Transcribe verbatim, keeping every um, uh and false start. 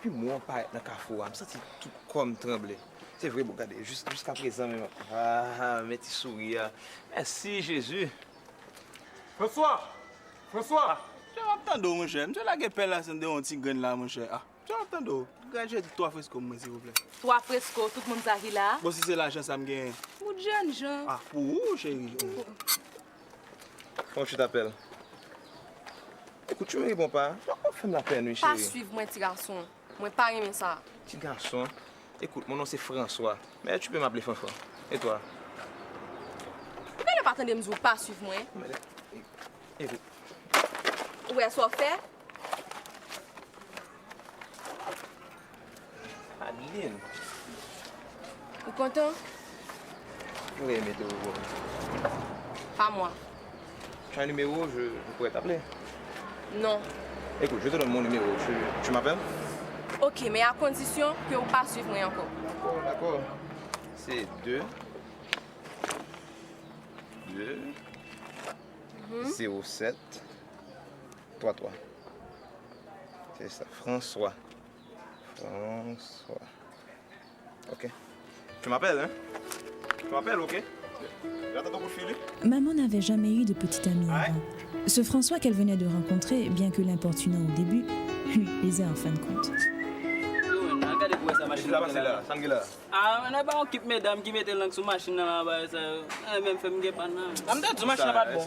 Depi mwen parèt nan kafou a, m santi tout kò m tranble. Se vre, bon, gade, jis, jiskaprezan menm. Ah, men ti souri a. Mèsi, Jezi. François! François! Ah, m ap tande w, monchè. M te lage pèl la, se de yon ti grenn la, monchè. Ah, m ap tande w. Gade, jodi twa fresko mwen, silvouplè. Twa fresko, tout moun sa ki la a? Bon, si se lajan sa m genyen. Ou jèn jan. Ah, pou ou, cheri. Bon, tu t'appelles. Écoute, tu me réponds pas. Ou fè m lapèn, wi, cheri. Pa swiv mwen, ti gason. Mwen pa renmen sa. Ti gason. Écoute, mon nom c'est François. Mais tu peux m'appeler Fanfan. Et toi? Ou genlè pa tande m di w pa swiv mwen? Écoute. Ou wè sa w fè? Adeline. Ou kontan? Mwen renmen te ou. Pas moi. Tu as un numéro, je, je pourrais t'appeler. Non. Écoute, je te donne mon numéro. Tu, tu m'appelles? Ok, men a kondisyon ke ou pa swiv mwen ankò. D'accord, d'accord. C'est deux, deux, zéro sept, trois trois. C'est ça, François. François. Ok. Tu m'appelles, hein? Tu m'appelles, ok? J'attends ton coup de fil, oui. Maman n'avait jamais eu de petit ami avant. Ce François qu'elle venait de rencontrer, bien que l'importunant au début, lui plaisait en fin de compte. Yo, men, gade pou wè sa machin nan pase la. Sa m gen la. Ah, men nan pa yon kip medam ki mete lang sou machin nan la, bagay sa yo. Eh, menm fè m gen pann nan. M te di machin nan pa t bon.